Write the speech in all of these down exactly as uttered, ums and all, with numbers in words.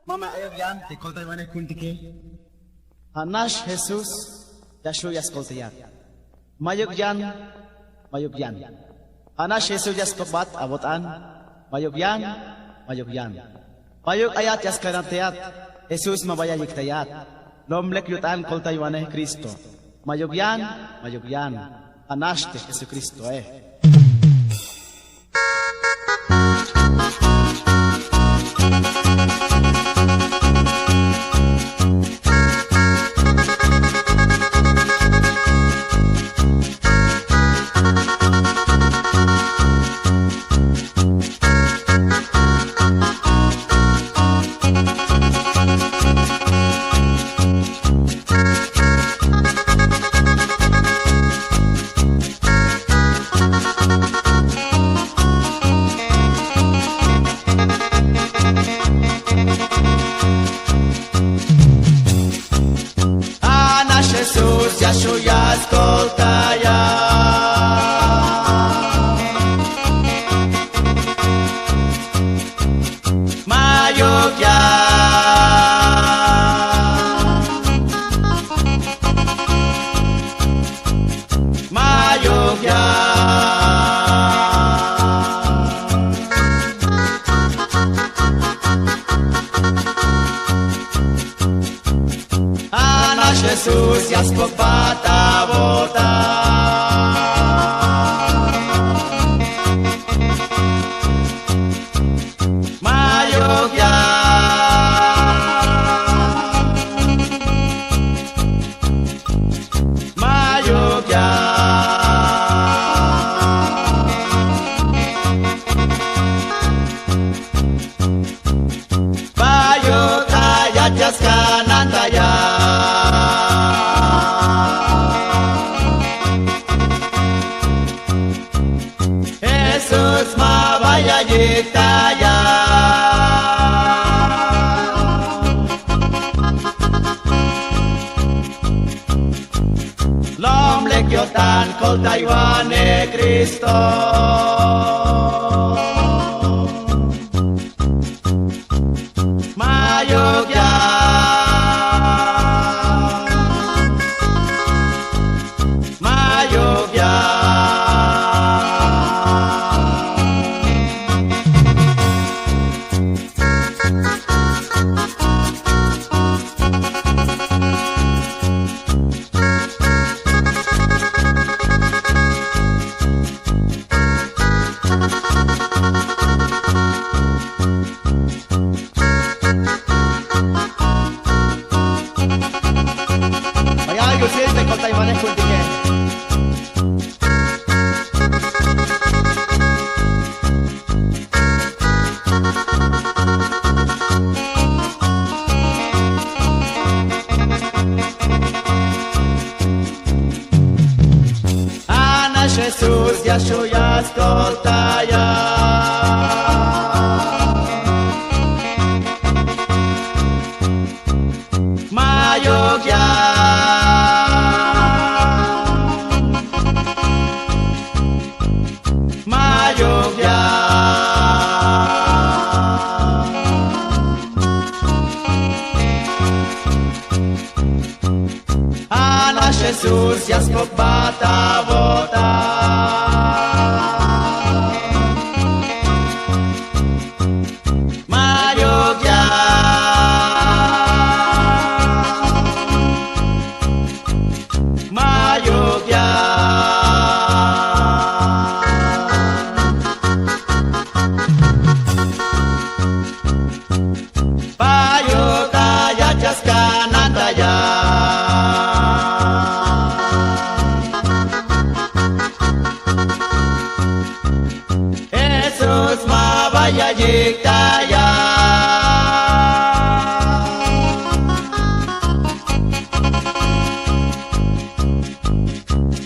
Mame, ayok yan te koltaywanej ku'untike. Anax Jesús ya xju' ya skoltayat. Mayuk yan, mayuk yan. Anax Jesús ya sk'obat awo'tan. Mayuk yan, mayuk yan. Mayuk ayat ya skanantayat. Jesús ma ba ya yiktayat. Lom lek yu'tan koltaywanej Cristo. Mayuk yan, mayuk yan. Anax te Jesucristoe. Anax Jesús ya xju' ya skoltayat. Mayuk yan. Mayuk yan. Anax Jesús ya sk'obat awo'tan. Mayuk yan. Mayuk yan. Bayuk ayat ya skanantayat. Jesús ma ba ya yiktayat. Lom lek yo'tan koltaywanej Cristo. Mayuk yan. Mayuk yan. Ay, ay, yo sí, te conté, y manejo el dinero. Anax Jesús ya xju' ya skoltayat. Mayuk yan. Mayuk yan. Anax Jesús ya sk'obat awo'tan. Mayuk yan. Mayuk yan. Bayuk ayat ya skanantayat. Jesús ma ba ya yiktayat.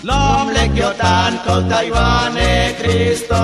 Lom lek yo'tan koltaywanej Cristo.